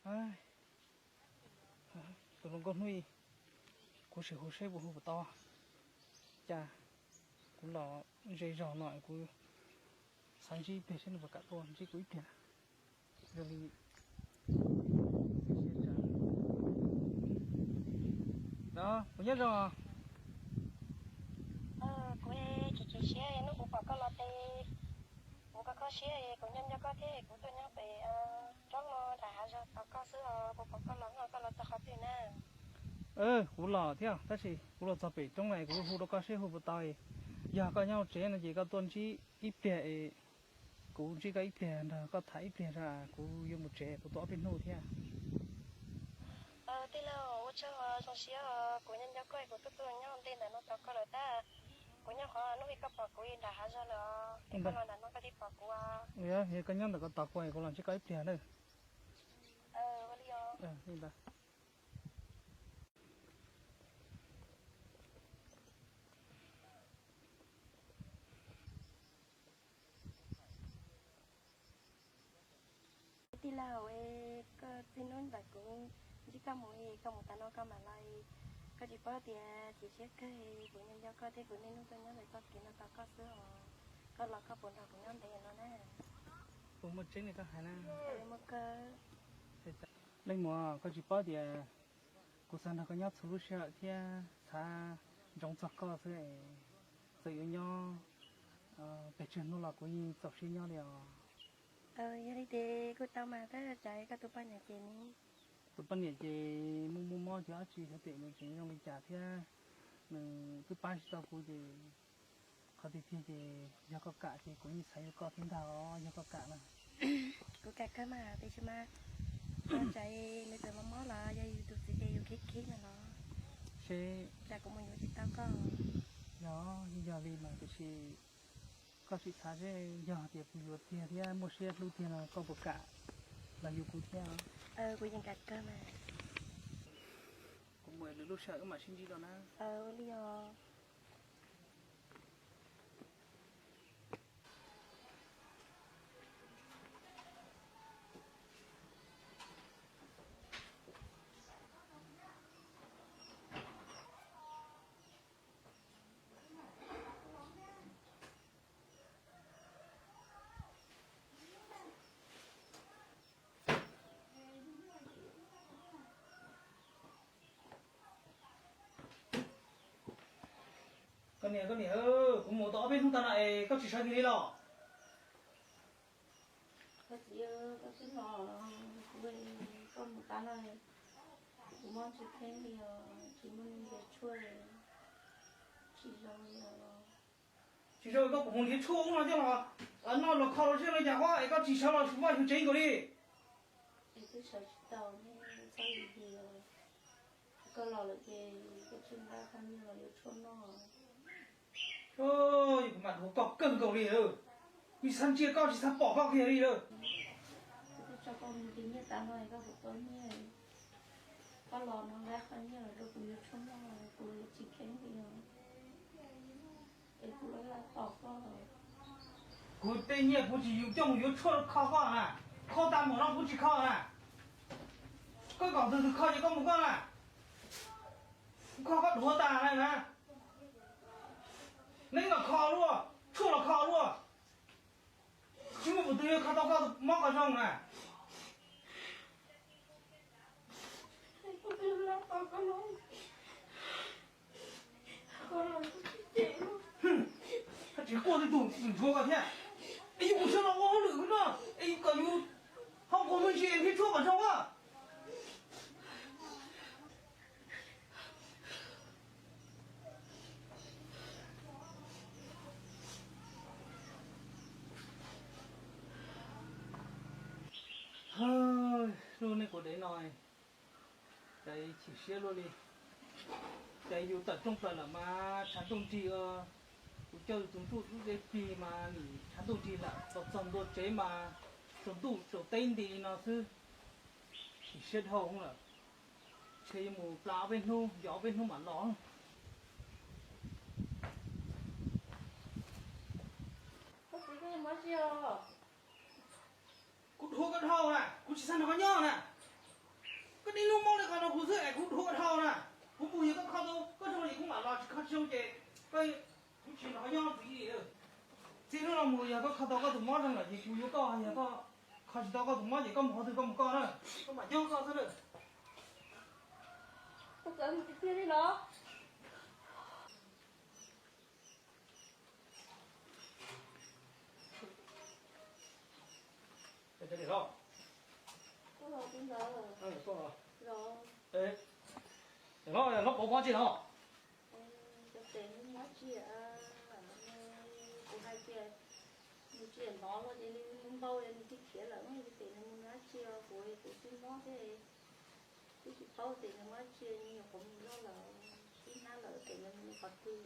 Tus hluas nkauj hnub i, kuv sim hu seb puas hu puas tau. Cas kuv los ze zog no kuv xav ntsib ib pliag seb nws puas kam tuaj ntsib kuv ib pliag. Yog li, no, kuv nyob zoo. Kuv chim chim siab hnub kuv pom koj los tes, kuv koj kho siab kuv nyob nco koj thiab kuv tuaj nyob pem roob no nram hav zoov tos koj xwb os, kuv pom koj los no koj los txog qhov twg na? Kuv los thiab tab sis kuv los txog pem roob na kuv hu rau koj seb hu puas tau. Yog koj nyob hauv tsev no ces koj tuaj ntsib ib pliag es kuv ntsib koj ib pliag nrog koj tham ib pliag, kuv yuav mus tsev kuv tuaj ob peb hnub thiab. Tij laug, ua tsaug zoo siab, kuv nyob nco koj kuv tuaj tuaj nyob ntej ntawm no tos koj lawm tab. Kuv nyob qhov hnub ib koj pom kuv nram hav zoov lawm os, koj los nram no koj thiaj pom kuv. Yog koj nyob ntawm ko tos kuv es kuv los ntsib koj ib pliag na. Ua li os. Tij laug, koj txij hnub ntawm kuv ntsib koj mus, koj mus tas no koj mam los, koj tsis paub tias chim siab kawg, kuv nyob nco koj thiab kuv niaj hnub tuaj nyob ntawm txoj kev no tos koj xwb os. Koj los koj puas nrog kuv nyob ntev no na? Puas muaj tseeb li koj hais na? Muaj kawg. Leej muam, koj tsis paub tias kuv xav nrog koj nyob txhua lub sij hawm thiab xav ntsoov txog koj xwb. Txawm yuav nyob pes tsawg hnub los kuv yeej txaus siab nyob li os. Yog li ces kuj tau mas, tab sis koj tus poj niam ces ne? Tus poj niam ces muaj muaj mob ces dab tsi xav tias nws tseem zoo li cas thiab, nws twb pab tsis tau kuv ces qhov tiag tiag ces yog koj kam ces kuv yeej xav yuav koj thiab ntag os, yog koj kam na. Kuv kam kawg mas, tiam sis mas tsam nws txawm mob mob los yog yus tus txiv ces yus khib khib no los, seb tsam kuv mus yuav tsis tau koj. Yog, yeej yog li mas, tiam sis koj tsis xav seb yog tias kuv yuav tiag thiab muaj siab hlub tiag no koj puas kam los yuav kuv thiab? Kuv yeej kam kawg mas. Kuv mus lwm lub sij hawm wb mam sib ntsib dua na. Ua li os. Koj niam, koj niam, kuv mus tau ob peb hnub tag no es koj tsis sawv kiag li los? Koj txiv, koj twb los, kuv, koj mus tas no, kuv mob tsis kheeb li os, tsis muaj neeg nrhiav tshuaj, tsis zoo li os. Tsis zoo koj puas mus nrhiav tshuaj ub no coj los noj los kho los seb no cas huab es koj tsis sawv los vaj xyuv tsev nkaus li. Es twb sawv tsis tau ne, txhob lim hiam. Koj los lawm ces koj tsij nqa qhov nyiaj los yuav tshuaj noj. Kuv mam dhuav koj kawg nkaus li lawm. Kuv tsis xav ntsia koj, tsis xav pom koj kiag li lawm. Kuv twb tso koj mus nrhiav nyiaj tas no es koj puas tau nyiaj? Koj los no nqa qhov nyiaj los rau kuv yuav tshuaj noj, kuv tsis kheev li os. Es kuv los tos koj. Kuv tej nyiaj kuv tsis coj mus yuav tshuaj kho koj na. Kho tas mus no kuv tsis kho na. Koj kom tus twg kho ces koj mus koj na. Kho koj dhuav tas na na. Neeb los kho luaj, tshuaj los kho luaj. Tsis muaj tus twg yuav kho tau koj mob koj zoo na. Koj tsis quaj twb tus ntsuav koj thiab. Es yus mus sawv los ua hauj lwm no, es yus kom yus ho ua me ntsis thiab tshuaj kom zoo a. Lub neej quav dev no, cas chim siab luaj li. Cas yus tawm rooj plaws lawm mas tshav ntuj nrig. Kuv coj yus tus ntsuj hlub deb plig mas nim tshav ntuj nrig lawm, txog txog ntua tsev mas tsaus ntuj tsaus teb nti no xwb. Chim siab dhau lawm. Ntshe yuav mus plas ob peb hnub, yos ob peb hnub mam los. Kuv dhuav koj dhau na, kuv tsis xav nrog koj nyob na. Koj niaj hnub mob li qhov no kuv xwb es kuv dhuav dhau na. Kuv mus yog koj kho tau koj zoo li kuv mam los, tsis kho tsis zoo ces koj, kuv tsis los nyob ntxiv li. Txij hnub no mus yog koj kho tau koj tus mob zoo lawm ces kuv yuav koj, yog koj kho tsis tau koj tus mob ces koj mus qhov twg koj mus koj na. Koj mam nyob koj xwb na. Koj txawm mus tiag tiag li los? Hlob, hlob pauv mob tsi no? Cov tes nws mob tsi, kuv hais tias nws tsis hnov los ces nws mus npau nws thiaj khiav lawm, tes nws mus nws dab tsi, kuv kuv tsis mob thiab. Twb tsis paub tes nws mob dab tsi, nyuam qhuav mus loj lawm, tib hnab lawm tes nws mus qhov twg.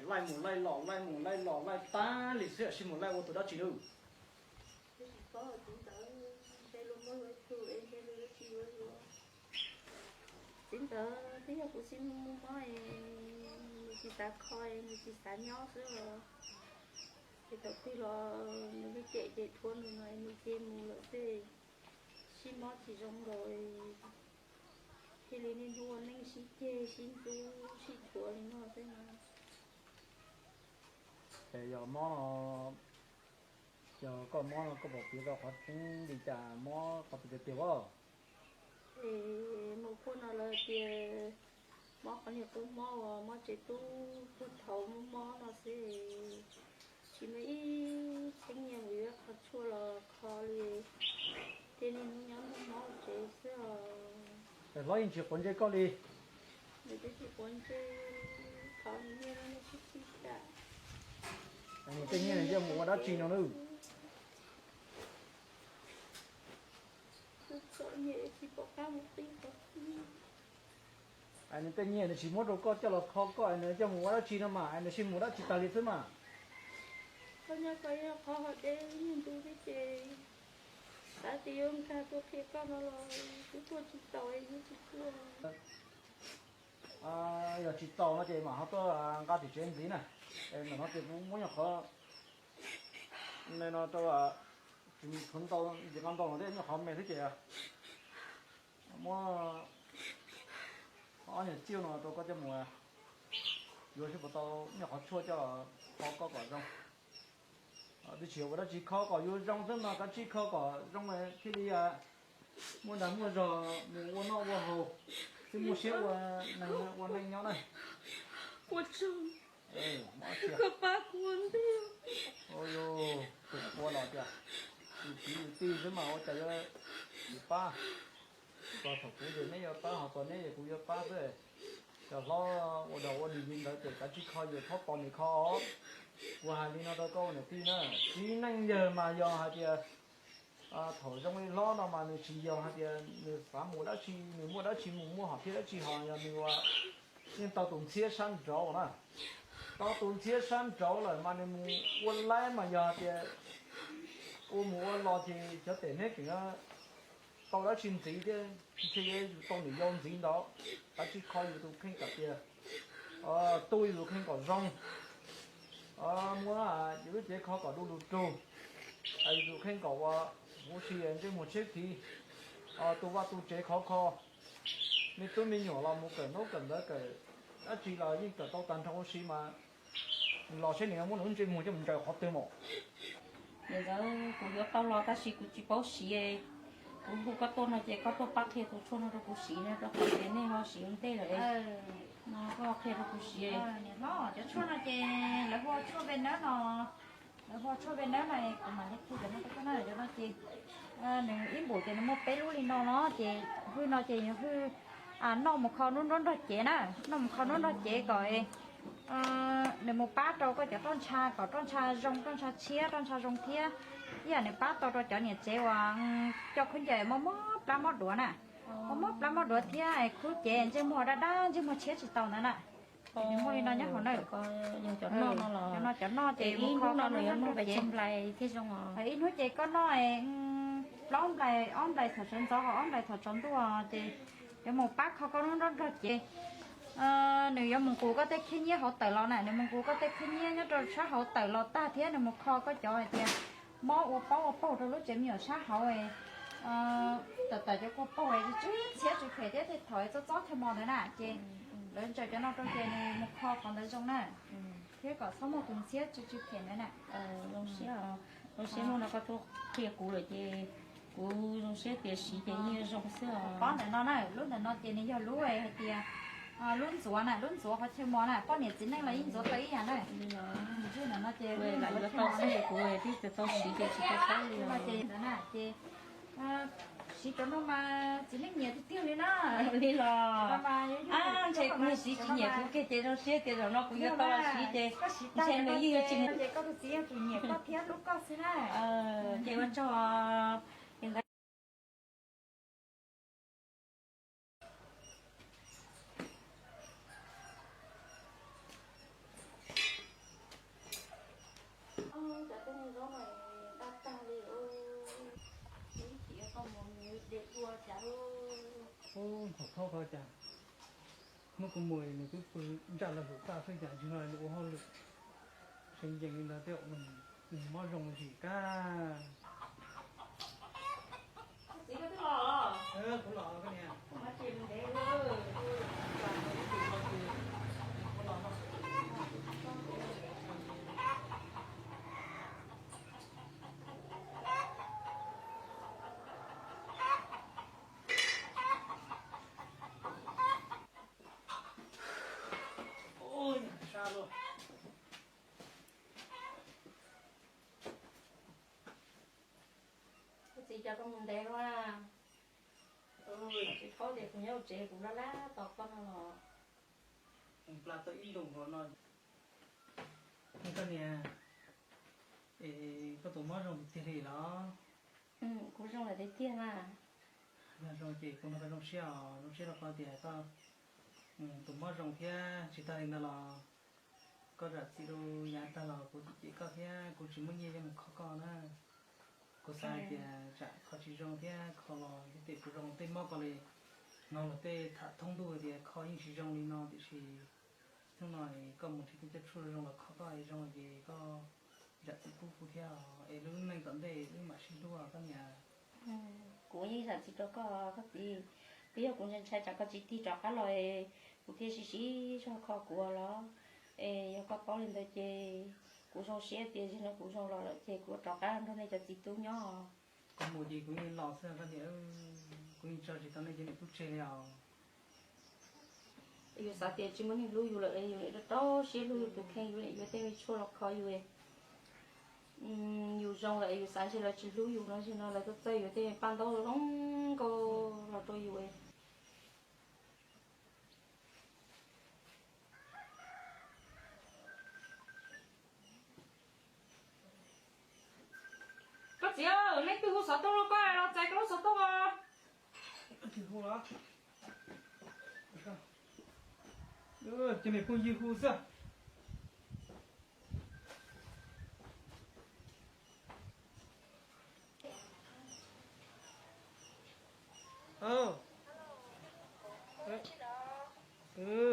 Laij mus laij los, laij mus laij los, laij tag li xwb, sim mus laij ua tus dab tsi lawm. Twb tsis paub tus ntawd, ntshe luag muab luag tus es ntshe luag yuav tsis yuav yuav. Txiv ntawd twb yog kuv xib mus mob, nws tsis xav kho, nws tsis xav nyob xwb os. Ces thaum twg los nws li cem ces thuam nws no nws cia mus lawm xwb. Sib mob tsis zoo nkaus, cia li niaj hnub ua neej sib ceg sib ntxub sib dhuav li no xwb no. Es yog mob no, yog koj mob no koj puas piav tau qhov tseeb li cas, mob qhov twg tiag tiag as? Es mus pub no lawv tias mob qhov niag qub mob uas mob tsev tub puag thaum mob mob no xwb, tsis muaj ib txheeb nyiaj mus yuav qhov tshuaj los kho li, cia li hnub nyob hnub mob tsev xwb os. Es hlob yeej tsis quav ntsej koj li? Nws twb tsis quav ntsej, thov nws nyiaj no nws tsis txib kam. Nws tej nyiaj nws yuav mus ua dab tsi no na? Txom nyem tsis pom qab mus qhib qhov twg. Nws tej nyiaj nws tsis muab rau koj coj los kho koj, nws coj mus ua dab tsi no mas, nws sib mus dab tsi tag li xwb mas. Qhov nyob ko yog qhov hauv deb ib nyuag ntu thiab ces xav tias yuav nkag tuaj qhia koj no los kuv tuaj tsis taus, yuav tsis tuaj. Yog tsis txaus no ces mam ho tuaj nqa tim tsev ntxiv na. Ntawm no ces kuv muab nyuag qhov me no rau, tsis tshuav ntau, nqo ntau no thiab, nyuag qhov me xwb ces muab ob nyuag tsiaj no rau koj coj mus yuav seb puas tau nyuag qhov tshuaj coj kho koj kom zoo. Twb tsis yog ua dab tsi, kho kom yuav zoo xwb mas, kav tsij kho kom zoo thiaj li muaj dag muaj zog mus ua noj ua haus, thiaj muaj siab ua neej, ua neej nyob na. Ua tsaug, koj pab kuv ua ntej. Tus ua los tias yus txiv yus tij xwb mas ua cas yuav tsis pab. Txog thaum kuv ces neb yuav pab, ho txog neb ces kuv yuav pab xwb. Cov hlob ua dog ua dig li ntawd ces kav tsij kho, yus txhob tos nws kho. Kuv hais li no rau koj ua niam tij na, txiv neej yawg mas yog hais tias thaum zoo li hlob no mas nws tsis yog hais tias nws xav mus dab tsi, nws muaj dab tsi mus muaj, hom phiaj dab tsi ho, yog nws ua yeej tau tus ntxhiab sab nraud na. Tau tus ntxhiab sab nraud lawm mas nws mus ua laib mas yog hais tias ua mus ua los ces cov tes neb tseem tau dab tsi ntxiv thiab, ntshe yuav yus tau niam yau ntxiv ntawd. Kav tsij kho yus tus kheej kom tiag, tu yus tus kheej kom zoo. Muab yus lub cev kho kom du lug rug, yus tus kheej kom ua huv si ntsej muag tshiab khiv, tu vaj tu tsev khov kho. Me tub me nyuam los mus kawm ntaub kawm ntawv kawm dab tsi los yeej kawm tau tag nrho huv si mas, los seb nws muab nws lub ntsej muag coj mus ntsaws qhov twg mas. Yog ntawd kuv yuav tau los tab sis kuv tsis paub siv. Kuv hu koj tuaj no ces koj tuaj pab qhia tus tshuaj no rau kuv siv no, rau qhov tias nej ho siv ua ntej lawm. No koj qhia rau kuv siv. Niam hlob, cov tshuaj no ces lawv hu ua tshuaj ve nawb no. Lawv hu ua tshuaj ve nawb no, kuv mam li qhia cov no rau koj na. Cov no ces nws ib npum ces nws muaj peb lub li no no ces hwj no ces yog hwj noj mus kho nruab nrog cev na, noj mus kho nruab nrog cev kom nws mus pab rau koj cov roj ntsha kom roj ntsha zoo, roj ntsha tshiab, roj ntsha zoo thiab. Ib yam nws pab tau rau cov niam tsev uas coj khaub ncaws mob mob plab mob duav na, mob mob plab mob duav thiab khub cev ntsej muag dab dab ntsej muag tshiab tsis tau ntawd na. Nws muaj li no nyob hauv na. Cov no cov noj ces ib hnub no nws yuav noj pes tsawg nplais thiaj zoo os? Ib hnub ces koj noj plaub nplais, ob nplais thaum sawv ntxov, ob nplais thaum tsaus ntuj ces yuav mus pab kho koj lub nruab nrog cev. Nws yuav mus nqus koj tej khib nyiab hauv tawm los na, nws mus nqus koj tej khib nyiab nyob rau sab hauv tawm los tag thiab nws mus kho koj cov hais tias mob ua pob ua paug rau lub tsev me nyuam sab hauv. Tawm tawm cov kua paug tsw tsw ntxhiab tsw phem thiab thiaj thaum txob txob thiaj mos ntawd na, ces lawv ntsaws cov no rau ces nws mus kho qhov ntawd zoo na, thiab kom txhob muaj tus ntxhiab tsw tsw phem ntawd na. Zoo siab, zoo siab hnub no koj tuaj qhia kuv lawm ces kuv zoo siab tias siv ces yeej zoo xwb os. Pob ntawm no na, lub ntawm no ces nws yog lub hais tias lub ntxuav na, lub ntxuav qhov chaw mos na, poj niam txiv neej los yeej ntxuav tau ib yam na. Ntawm no ces lub ntxuav chaw mos na, kuv tsis tau siv ces tsis tau paub li os. Ces ntawd na ces siv cov no mas txiv neej nyiam tiag tiag li na. Li los, ntshe kuv siv tsis nyiam kuv kiag ces zoo siab tias zaum no kuv yuav tau los siv ces ntshe nws yeej yuav tsis nyiam. Ces koj tus txiv yog tus nyiam koj thiab hlub koj xwb na. Ces ua tsaug. Cov tej zaub no daj tag li, ib chim koj mus nws de dua cas. Ub, thaum thauj qhov cas hnub kuv mus nws twb pw ntsaj los lus tag xwb cas ntsis no nws ua hauj lwm tseem ceev li ntawd tej zaum nws mob zoo zim kab. Kuv los, kuv los koj niam. Koj txiv, coj koj mus ntev lawm. Tsis paub tias kuv nyob hauv tsev kuv laj laj tos koj no los. Pla tau ib ntus nkaus no. Koj niam, es koj tus mob zoo tiag tiag li los? Kuv zoo lawm tiag tiag mas. Yog zoo ces kuv nrog koj zoo siab os, zoo siab rau qhov tias koj tus mob zoo thiab. Tsis tag li ntawd los koj zam txim rau yav tag los kuv tsis cem koj thiab kuv tsis muaj nyiaj yuav mus kho koj na. Kuv xav hais tias tsam kho tsis zoo thiab kho los yog tias kuv zoo tej mob ko li no los tej tham thoob ntuj tias kho yeej tsis zoo li no tiam sis hnub no koj mus nrhiav tej coj tshuaj zoo los kho koj zoo ces koj zam txim pub kuv thiab es lub neej tom ntej wb mam sib hlub koj niam. Kuv yeej zam txim rau koj, koj txiv. Twb yog kuv ntshai ntshai tsam koj tsis tig rov qab los es kuv thiaj sib sib zog kho kuv los. Es yog koj paub li ntawd ces kuv zoo siab tias zaum no kuv zoo los lawm ces kuv rov qab nrog nej cov txiv tub nyob. Kuv mus ces kuv yeej los xwb koj niam, kuv yeej tso tsis tau nej cov niam tub tseg li os. Yus xav tias tsis muaj neeg hlub yus lawm, yus niam rau rau siab hlub yus tus kheej, yus niam yuav tej me tshuaj los kho yus. Yus zoo lawm yus xav ntshe lawv tsis hlub yus no, zaum no lawv tuaj txawj yuav tej me paj ntaub zoo nkauj los rau yus. Koj txiv, leej twg hu xov tooj rau koj los txais koj lub xov tooj os. Ces niam phooj ywg hu xwb.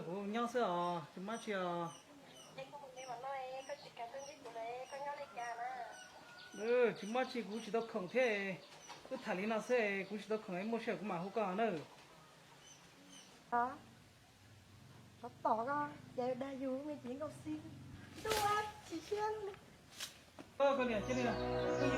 Kuv nyob xwb os, tsis muaj tsi os. Tsis muaj tsi, kuv tsis tau khoom thiab, wb tham li no xwb, kuv tsis tau khoom, muaj sij hawm kuv mam hu koj nawb. Tsov tom ko, ces dag yus me txiv nkauj xib ntuj tsis siab li. Koj niam cia li, koj